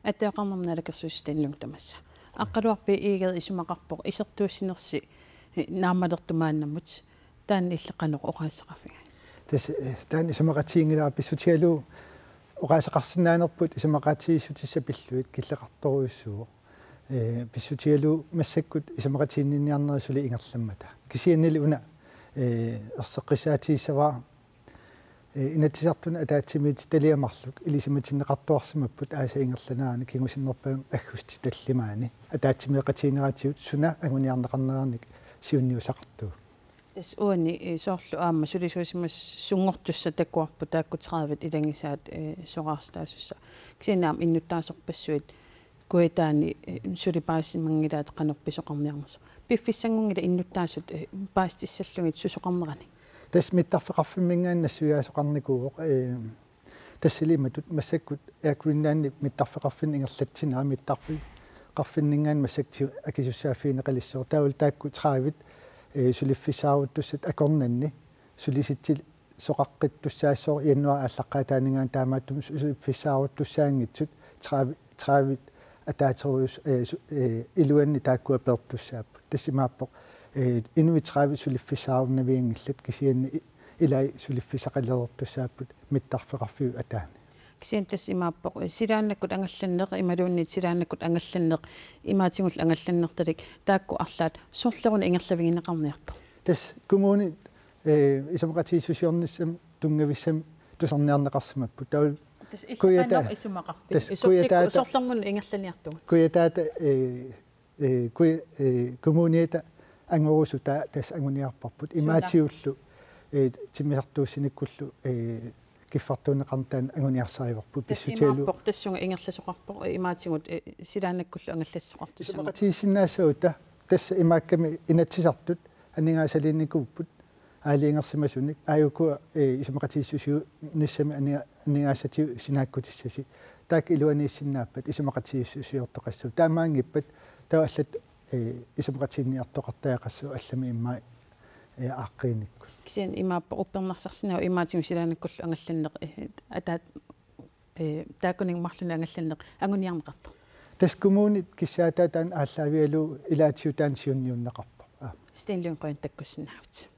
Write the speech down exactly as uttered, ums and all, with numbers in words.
Attaveqarnermut naalakkersuisut Sten Lund tamassa. Aqqaluarpit Egede isumaqarpoq isertuussinersi naammalertumaannamut, taanna illit qanoq oqaaseqarfiga? Tassa, eh, taanna isumaqatiginngilara, pissutigalugu oqaaseqarsinnaanerput isumaqatigiissutissat pillugit killeqartorujussuuvoq. Eh, pissutigalugu massakkut isumaqatiginninniarnerit suli ingerlammata. Kisiannili una, eh, erseqqissaatigissavara, eh, Inatsisartuni ataatsimiititaliat marluk ilisimatinneqartuarsimapput aasap ingerlanerani kingusinnerpaamik aggustip tallimaani ataatsimeeqatigineratigut suna anguniarneqarneranik siunniusaqartugut. Tassa uani, eh, soorlu aamma sulisuusimassunngortussat takuarput taakku tredive ilagisaat, eh, soraartaasussat. Kisianni aamma innuttaasorpassuit Kujataani, eh, suli paasimanngilaat qanoq pisoqarniarnersoq. Piffissanngunngilaq innuttaasut, eh, paasitissallugit susoqarneranik? Tassa mittarfeqarfimminngaanniit nassuiaasoqarnikuuvoq, eh, tassali imatut massakkut Air Greenlandip mittarfeqarfinni ingerlatsinera mittarfeqarfinninngaanniit massakkut akisussaaffigineqalissaaq. Taavalu taakku tredive, eh, suliffissaaruttussat akornanni sulisitsisuqaqqittussaassaaq januaarip aallaqqaataaninngaanniit, taamaattumik suliffissaaruttussaanngitsut tredive, tredive ataaserujussat, eh, su-, eh, iluanni taakkua peertussaapput. Tassa imaappoq, eh, inuit tredive suliffissaarunnavianngillat, kisianni i-, ilai suliffissaqalereertussaapput mittarfeqarfiup ataani. Kisianni tassa imaappoq, eh, silaannakkut angallanneq imaluunniit silaannakkut angallanneq, imaatigullu angallannertalik, taakku arlaat sorleq-una ingerlavigineqarniartoq? Tassa kommunit, eh, isumaqatigiissusiornissamut tunngavissamik tusarniarneqarsimapput. Taava Tassa Kujata-, illit qanoq isumaqarpit? Tassa Sorlik-, Kujata-, sorlermut ingerlaniartugut. Kujataata, eh, eh, kuj-, eh, kommuniata angorusutaa tassa anguniarparput. Suna? Imaatigullu, eh, timmisartuussinikkullu, eh, kiffartuunneqarneq taanna anguniarsarivarput. Tassa pissutigalugu imaappoq tassunga ingerlasoqarpoq, eh, imaatigut, eh, silaannakkullu angallasoqartussamut. Isumaqatigiissinnaassagutta tassa imaakkami Inatsisartut aningaasaliinnikuupput aalajangersimasunik, aajukua, eh, isumaqatigiissusiornissamik aninga-, aningaasatigut sinaakkutissasi. Taakku iluaniissinnaappat isumaqatigiissusiortoqassaaq. Taamaanngippat taava allat, eh, isumaqatiginniartoqartariaqassaaq allamik immaqa, eh, aaqqiinikkut. Kisianni imaappoq uppernarsarsinnaavat imaatigut silaannakkullu angallanneq, eh, ataat, eh, taakkununnga marlunnik angallanneq anguniarneqartoq? Tassa kommunit kissaataat taanna aallaavigalugu ilaatigut taanna siunniunneqarpoq. Aa. Sten Lund, qujanaq takkussinnaavutit.